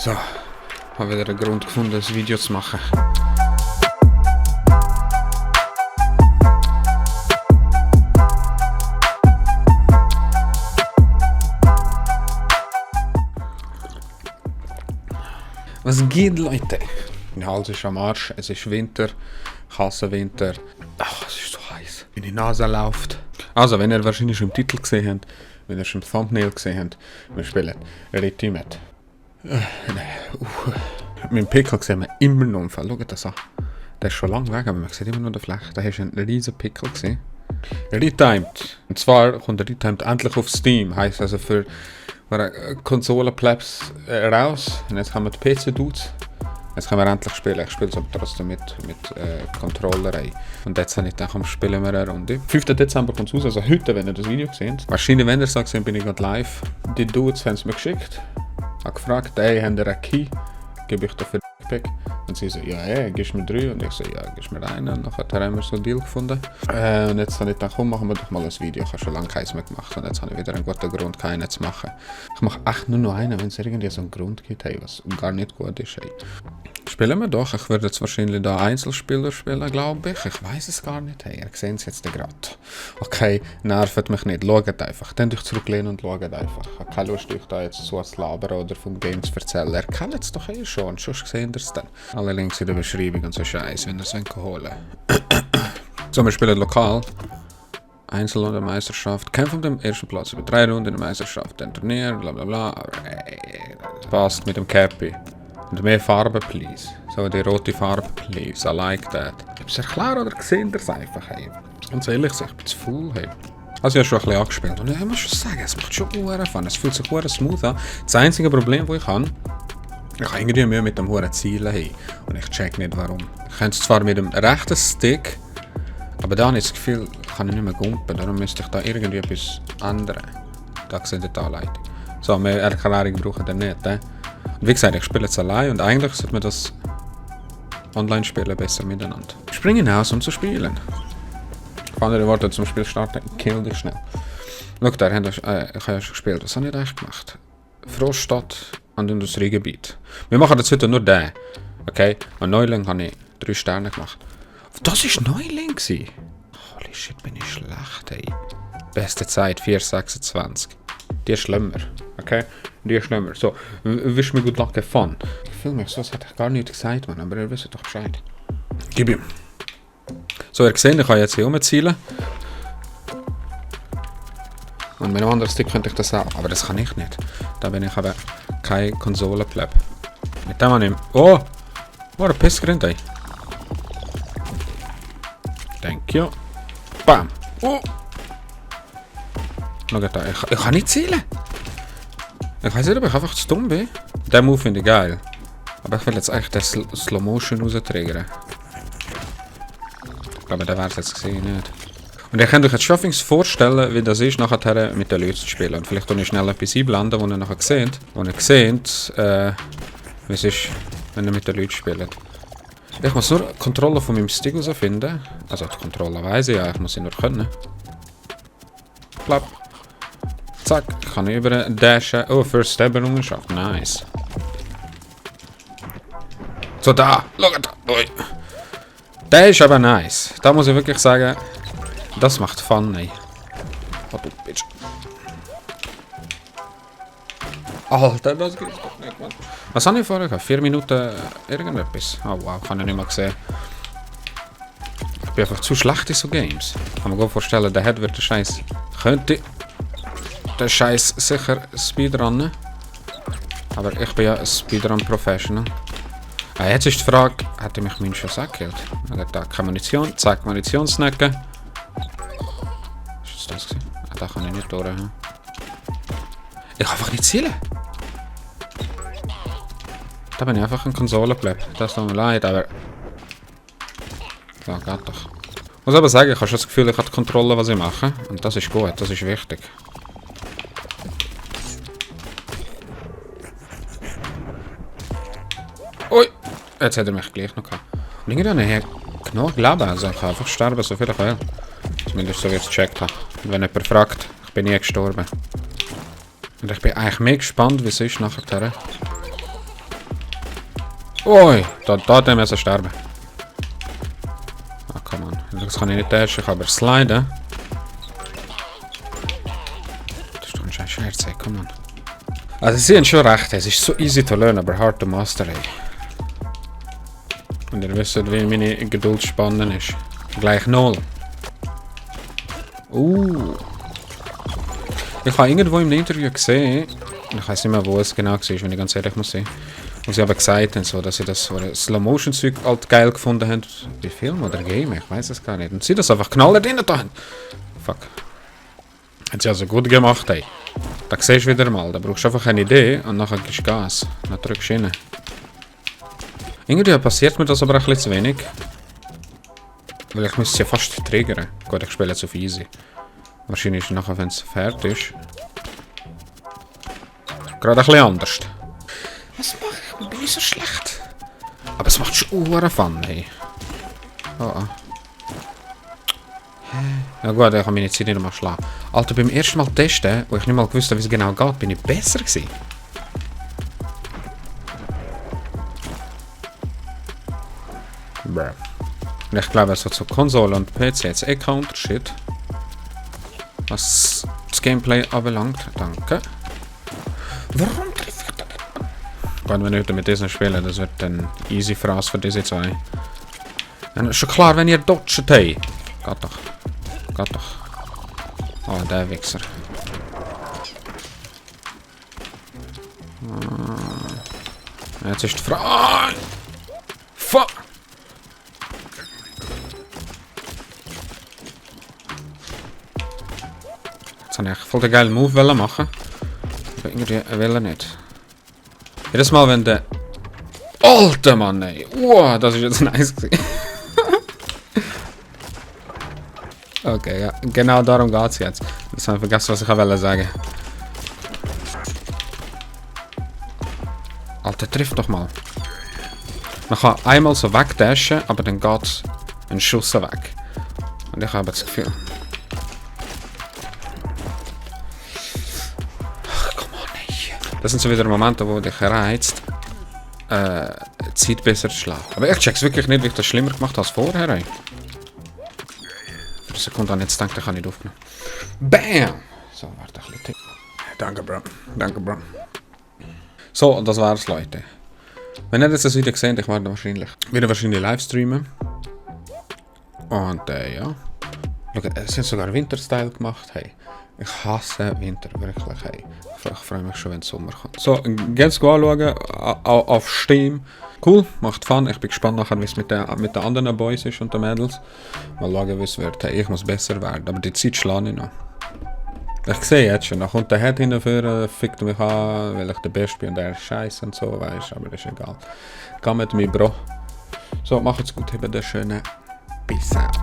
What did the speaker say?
So, habe wieder einen Grund gefunden, ein Video zu machen. Was geht, Leute? Mein Hals ist am Arsch, es ist Winter, ich hasse Winter. Ach, es ist so heiß. Meine Nase läuft. Also, wenn ihr wahrscheinlich schon im Titel gesehen habt, wenn ihr schon im Thumbnail gesehen habt, wir spielen Ultimate. Mit dem Pickel sehen wir immer noch einen Fall. Schaut das an. Der ist schon lange weg, aber man sieht immer noch den Fleck. Da hast du einen riesen Pickel gesehen. Retimed. Und zwar kommt der Retimed endlich auf Steam. Heisst also für Konsolenplebs raus. Und jetzt haben wir die PC-Dudes. Jetzt können wir endlich spielen. Ich spiele es aber trotzdem mit Controller. Und jetzt habe ich gedacht, komm, spielen wir eine Runde. 5. Dezember kommt es raus, also heute, wenn ihr das Video seht. Wahrscheinlich, wenn ihr es gesehen bin ich gerade live. Die Dudes haben es mir geschickt. Ich habe gefragt, hey, habt ihr einen Key? Gebe ich dafür Backpack. Und sie so, ja, gibst mir 3. Und ich so, ja, gibst mir 1. Und nachher haben wir so einen Deal gefunden. Und jetzt habe ich gedacht, komm, machen wir doch mal ein Video. Ich habe schon lange keins mehr gemacht. Und jetzt habe ich wieder einen guten Grund, keinen zu machen. Ich mache echt nur noch einen, wenn es irgendwie so einen Grund gibt, hey, was gar nicht gut ist. Hey. Spielen wir doch. Ich werde jetzt wahrscheinlich da Einzelspieler spielen, glaube ich. Ich weiß es gar nicht. Hey, ihr seht es jetzt gerade. Okay, nervt mich nicht. Schaut einfach. Dann euch zurücklehnen und schaut einfach. Ich habe keine Lust, euch da jetzt so zu labern oder von Games zu erzählen. Ihr kennt es doch eh schon. Sonst seht ihr es dann. Alle Links in der Beschreibung und so Scheiß, wenn ihr es holen wollt. So, wir spielen lokal. Einzel- oder Meisterschaft. Kämpfen um den ersten Platz über 3 Runden in der Meisterschaft. Dann Turnier, bla bla bla. Aber ey, das passt mit dem Cappy. Und mehr Farbe, please. So, die rote Farbe, please. I like that. Ist es klar oder seht ihr es einfach? Hey? Ganz ehrlich, ich bin zu faul. Hey. Also ich habe schon ein bisschen angespielt. Und ich muss schon sagen, es macht schon Fun. Es fühlt sich smooth an. Das einzige Problem, das ich habe irgendwie Mühe mit dem hohen Zielen. Hey. Und ich check nicht warum. Ich kann es zwar mit dem rechten Stick, aber da habe ich das Gefühl, kann ich nicht mehr gumpen. Darum müsste ich da irgendwie etwas ändern. Da seht ihr die Anleitung. So, mehr Erklärung brauchen wir nicht. Und wie gesagt, ich spiele jetzt allein und eigentlich sollte man das Online-Spielen besser miteinander. Spring hinaus, um zu spielen. Auf andere Worte, zum Spiel starten, kill dich schnell. Schau, da, ich habe ja schon gespielt. Was habe ich da eigentlich gemacht? Frohstadt und Industriegebiet. Wir machen jetzt heute nur den. Okay? Und Neuling habe ich 3 Sterne gemacht. Das war Neuling? Holy shit, bin ich schlecht, ey. Beste Zeit, 4,26. Die ist schlimmer. Okay? Die ist schlimmer. So, wish mir gut luck, have fun. Ich fühle mich so, das hätte ich gar nicht gesagt, Mann, aber ihr wisst doch Bescheid. Gib ihm. So, ihr seht, ich kann jetzt hier umzielen. Und mit einem anderen Stick könnte ich das auch, aber das kann ich nicht. Da bin ich aber kein Konsolenpleb. Mit dem habe ich... Oh! Oh, ein Pissgrind, ey. Thank you. Bam! Oh! Schau da, ich kann nicht zielen. Ich weiß nicht, ob ich einfach zu dumm bin. Den Move finde ich geil. Aber ich will jetzt eigentlich den Slow Motion raustriggern. Ich glaube, der wäre es jetzt gesehen nicht. Und ihr könnt euch jetzt schon vorstellen, wie das ist, nachher mit den Leuten zu spielen. Und vielleicht ich schnell etwas einblenden, wo ihr nachher seht. Wo ihr seht, wie es ist, wenn ihr mit den Leuten spielt. Ich muss nur die Kontrolle von meinem Stick herausfinden. Also die Kontrolle weiss ich ja, ich muss sie nur können. Klapp. Zack, ich kann über den dashen. Oh, First Step Errungenschaft. Nice. So, da. Schau da. Ui. Der ist aber nice. Da muss ich wirklich sagen, das macht Fun, ey. Oh, du Bitch. Alter, das gibt's doch nicht, Mann. Was habe ich vorher gehabt? 4 Minuten irgendetwas? Oh wow, kann ich nicht mehr sehen. Ich bin einfach zu schlecht in so Games. Ich kann mir gut vorstellen, der Head wird der Scheiß. Könnte der Scheiß sicher Speedrunnen. Aber ich bin ja ein Speedrun-Professional. Jetzt ist die Frage, hätte mich mein schon gekillt? Da keine Munition, zack, Munitionsnecken. Ist das gewesen? Da kann ich nicht durch. Ich kann einfach nicht zielen. Da bin ich einfach ein Konsolenpleb. Das tut mir leid, aber... Ja, geht doch. Ich muss aber sagen, ich habe schon das Gefühl, ich habe die Kontrolle, was ich mache. Und das ist gut, das ist wichtig. Ui! Jetzt hat er mich gleich noch gehabt. Und irgendwie habe ich genug Leben, also ich kann einfach sterben, so viel ich will. Zumindest so wie ich es gecheckt habe. Und wenn jemand fragt, ich bin nie gestorben. Und ich bin eigentlich mehr gespannt, wie es ist nachher. Ui, da hat er müssen sterben. Ah, come on. Das kann ich nicht erst, ich kann aber sliden. Das ist doch ein Scherz, ey, come on. Also sie haben schon recht, es ist so easy to learn, aber hard to master, ey. Und ihr wisst, wie meine Geduldsspanne ist. Gleich 0. Ich habe irgendwo im Interview gesehen, ich weiß nicht mehr, wo es genau war, wenn ich ganz ehrlich muss sein. Und sie haben gesagt, so, dass sie das Slow-Motion-Zeug halt geil gefunden haben. Bei Film oder Game, ich weiß es gar nicht. Und sie das einfach knallen drin da haben. Fuck. Hat sie also gut gemacht, ey. Da siehst du wieder mal, da brauchst du einfach eine Idee und nachher gibst du Gas. Dann drückst du rein. Irgendwie passiert mir das aber ein bisschen zu wenig. Weil ich müsste ja fast triggern. Gut, ich spiele jetzt auf easy. Wahrscheinlich nachher, wenn es fertig ist. Gerade ein bisschen anders. Was mache ich? Bin ich so schlecht? Aber es macht schon Fun, hey. Oh. Ja gut, ich kann meine Zeit nicht nochmal schlagen. Alter, beim ersten Mal testen, wo ich nicht mal gewusst habe, wie es genau geht, bin ich besser gewesen. Und ich glaube, so zur Konsole und PC jetzt kein Unterschied. Was das Gameplay anbelangt. Danke. Warum treffe ich das nicht? Gut, wenn ich heute mit diesen spielen, das wird ein easy Fraß für diese zwei. Ja, ist schon klar, wenn ihr dodget, hey. Geht doch. Geht doch. Oh, der Wichser. Jetzt ist die Frage. Fuck! Jetzt habe ich voll den geilen Move machen. Aber irgendwie will er nicht. Jedes Mal, wenn der... Alter Mann, ey! Wow, das ist jetzt nice gewesen. Okay, ja, genau darum geht es jetzt. Jetzt habe ich vergessen, was ich sagen wollte. Alter, trifft doch mal. Man kann einmal so wegdashen, aber dann geht ein Schuss weg. Und ich habe das Gefühl... Ach, komm on, ey. Das sind so wieder Momente, wo dich reizt, Zeit besser zu schlagen. Aber ich check's wirklich nicht, wie ich das schlimmer gemacht habe als vorher, ey. Für eine Sekunde habe ich jetzt gedacht, ich kann nicht aufnehmen. Bam! So, warte ein bisschen. Danke, Bro. Danke, Bro. So, und das war's, Leute. Wenn ihr jetzt das Video gesehen habt, ich werde wahrscheinlich live streamen. Und ja. Schau, es sind sogar Winterstyle gemacht, hey. Ich hasse Winter, wirklich, hey. Ich freue mich schon, wenn der Sommer kommt. So, geht's anschauen, auf Steam. Cool, macht Fun. Ich bin gespannt nachher, wie es mit den anderen Boys ist und den Mädels. Mal schauen, wie es wird. Hey, ich muss besser werden, aber die Zeit schlage ich noch. Ich sehe jetzt schon, da kommt der Head hinführen, fickt mich an, weil ich der Beste bin und der ist scheiße und so, weißt du, aber ist egal. Komm mit mir, Bro. So, macht's gut, habt einen schönen Peace out.